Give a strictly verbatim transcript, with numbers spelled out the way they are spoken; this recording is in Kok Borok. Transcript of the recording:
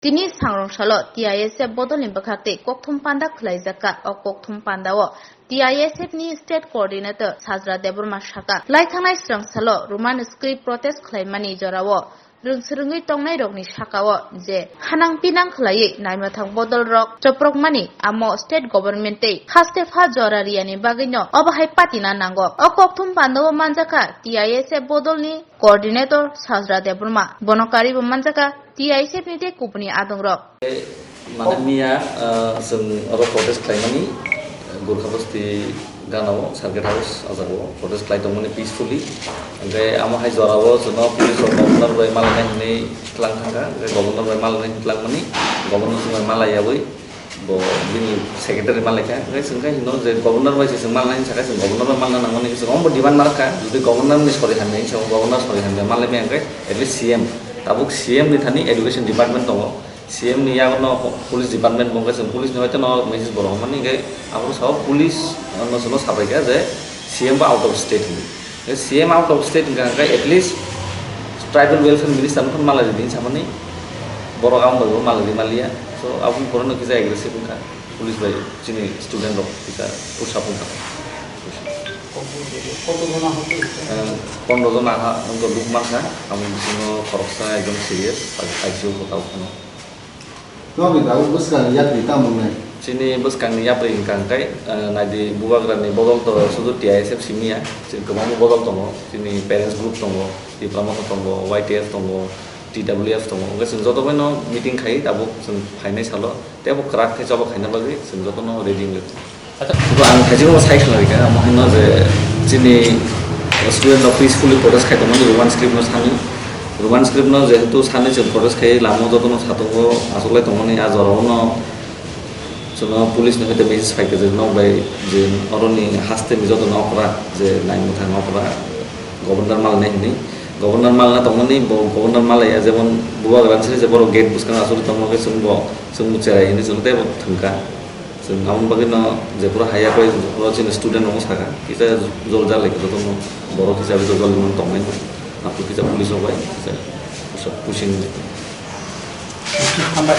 Tini sangrong salo T I S F bodolni bwkhak tei kokthum panda khwlaijakha. O kokthum pandao T I S F ni State Coordinator Sajra Debbarma sakha, lai thangnai swrang salo Roman script protest khwlaimani jorao rwngswrwngwi tongnairokni sakao je hanang pinang khwlaiwi naimwthang bodolrok choprokmani amo state government tei haste pha jora riyani bagwino obo hai patina nango. O kokthum pandao manjakha T I S F bodolni Coordinator Sajra Debbarma, bono karibo manjakha T I S F ni tei kubuni adongrok. Mane miya, ah, chwng oro protest khlaimani, Gurkha Basti ganao, Circuit House, ah jagao protest khlai tongmani peacefully. Hwnkhe amo hai jorao chwngno police rok governor bai malainai hinwi tlang thangkha, hwnkhe governor bai malainai hinwi tlangmani, governor chwng bai malaiyawi bo bini secretary malaikha, hwnkhe chwng khe hino je governor bai se chwng malainai sakha, chwng governor bai malna nangmani, chwng omo demand narwkha, jodi governor ni sori hamya hinwi, governor sori hamya malaimaya hwnkhe at least C M, tabuk C M ni thani education department tongo. C M ni yago no police department bo hwnkhe chwng police ni hoite no message bo rohormani, hwnkhe abo sao police no chwngno sabaikha je C M bo out of state hinwi. Hwnkhe C M out of state hwnkha hwnkhe at least tribal welfare minister no phano malai ridi hinwi samani, borok aboni bagwi bo malai rwi manliya. So aboni pore no kisa aggressive wngkha police bai chini student rok kisa push up wngkha. Kotogona hote? Eh, pondro jona ha wngkha, duk mankha, aboni bisingo khoroksa ekdom serious, I C U o tabuk phano. Nokni tabuk bwskangni yapri tamo wngnai? Chini bwskangni yapri hwnkha hwnkhe, eh, naidi bubagrani bodol to sudu T I S F simi ya, chini kwbangma bodol tongo, chini parents group tongo, Tipra Motha tongo, Y T F tongo, T W F tongo, hwnkhe chwng joto baino meeting khai tabuk chwng phainai salo, tei bo kwrak khe choba khaina bagwi chwng jotono ready wngwi tongo. Bo ang khaijak bo sai khlai kha, amo hino je chini student rok peacefully protest khai tongmani Roman script no sani. Roman script no jehetu sani chwng protest khai lama jotono satungo achuklai tongmani a jorao no chwngno police ni hoite message phai kha je nok bai je oroni haste ni joto nok ra je nai mwthang nok ra governor malnai hinwi. Governor malna tongmani bo governor malaiya jemon bubagra sini je borok gate bwskango achukgwi tongma khe chwng bo chwng cherai hinwi chwng tei bo thwngkha. Chwng aboni bagwi no jephuru haya koi jephuru chini student rokno sakha, kisa jol jal lai khe jotono borok hisabe jol jal tongnai. Aphuru kisa police rok bai kisa pushing. Hambai.